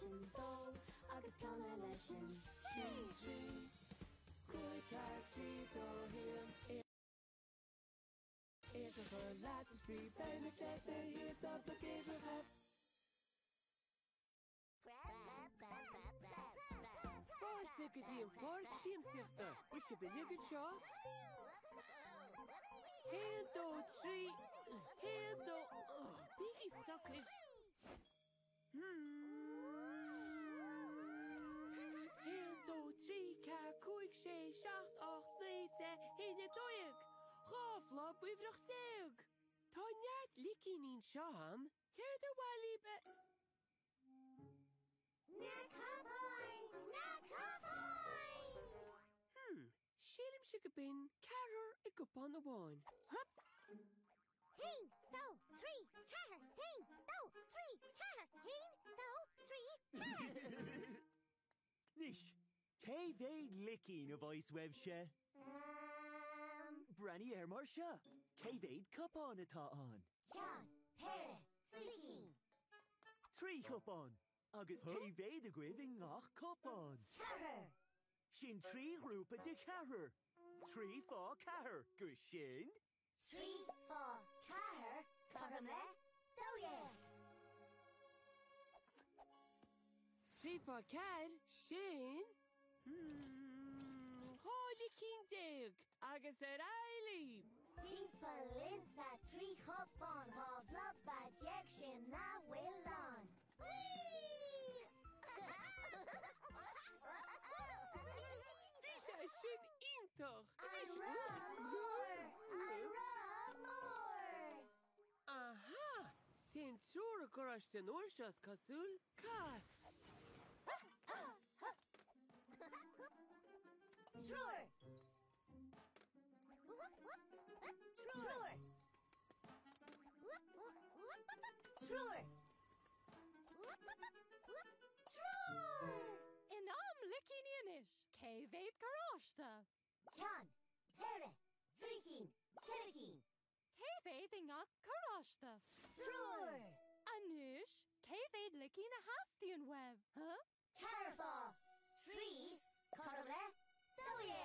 an dó agus canna leis an 3. 3, 5, 4, 3, 2, 1. Iad a chur leat is brí beidh mé le do thaobh dá do uimhreacha. Fáilte go dtí an pháirc siamsaíochta. Bhfuil sibh uilig anseo? Haon, dó, trí, haon, dó, bígí socair. Haon, dó, trí, ceathair, cúig, sé, seacht, ocht, naoi, deich, haon, a 12. 12 bhlob uimhreach. Tá neart licíní anseo a'm. Céard ar mhaith libh a. Na cupáin! Na cupáin! Hmm, sílimse go binn ceathrar i gcupán amháin. Hup! Haon, dó, trí, ceathair, haon, dó, trí, ceathair, haon, dó, trí, ceathair! Anois, cé mhéad licín a bheas uaibhse? Umm. Breathnaigh air mar seo, cé mhéad cupán atá ann? Ceann, péire, trí cinn. Trí chupán! Agus cé mhéad agaibh i ngach cupán? Ceathrar! Sin trí ghrúpa de cheathrar. Trí fá ceathair, gus sin? Trí fá ceathair cothrom le 12. Trí fá ceathair, sin? Hmm, 12 licín. Agus ar aghaidh libh! Timpeall linn sa trí chupán, 12 bhlobba sin a bhfuil ann. Whee! Bhí sé sin iontach! An roth mór! An roth mór! Aha! Téann triúr i gcarráiste an uair seo, is cosúil. Cas! Triúr! Triúr! Triúr! Triúr! In am licíní anois, cé mhéad carráiste? Ceann, péire, trí cinn, ceithre cinn. Cé mhéad i ngach carráiste? Triúr! Anois, cé mhéad licín a theastaíonn uaibh, huh? Ceathair fá thrí cothrom le 12.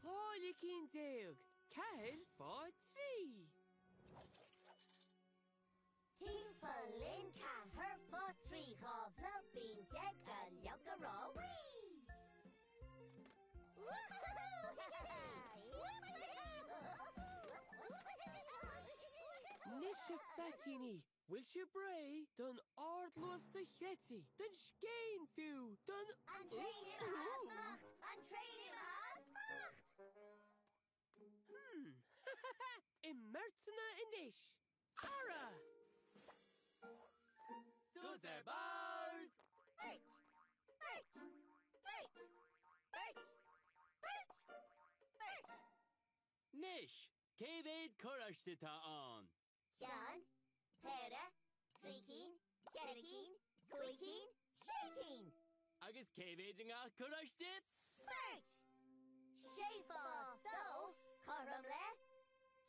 12 licín. Ceathair fá thrí. Timpeall linn ceathair fá thrí, 12 bhloibín uilig ag rá whee! Anois a pheaitíní, bhfuil sibh réidh don ardluas dochreidte, don scéin fiú, don. An traein imithe as smacht! An traein imithe as smacht! Hmm, i mbeirteanna anois! Ara! Suas ar bord! Beirt! Beirt! Beirt! Beirt! Beirt! Beirt! Anois, cé mhéad carráiste atá ann? Ceann, péire, trí cinn, ceithre cinn, cúig cinn, sé cinn. Agus cé mhéad i ngach carráiste? Beirt! Sé fá dó cothrom le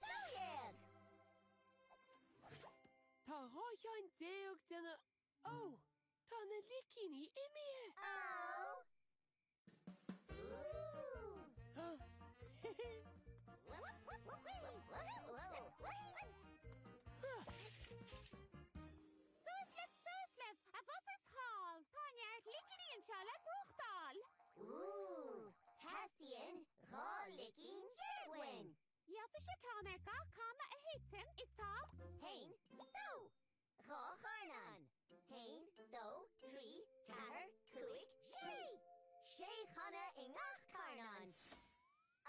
12! Tá 12 cheann de na. Ó! Tá na licíní imithe! Ó! Suas libh, suas libh, abhus is thall, tá neart licíní anseo le gnóthachtáil. Ooh, teastaíonn 12 licín uainn. Gheobhaidh sibh ceann ar gach canna a thiteann, is tá. Haon, dó, dhá charnán. Haon, dó, trí, ceathair, cúig, sé. Sé channa i ngach carnán.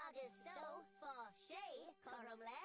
Agus dó fá sé cothrom le.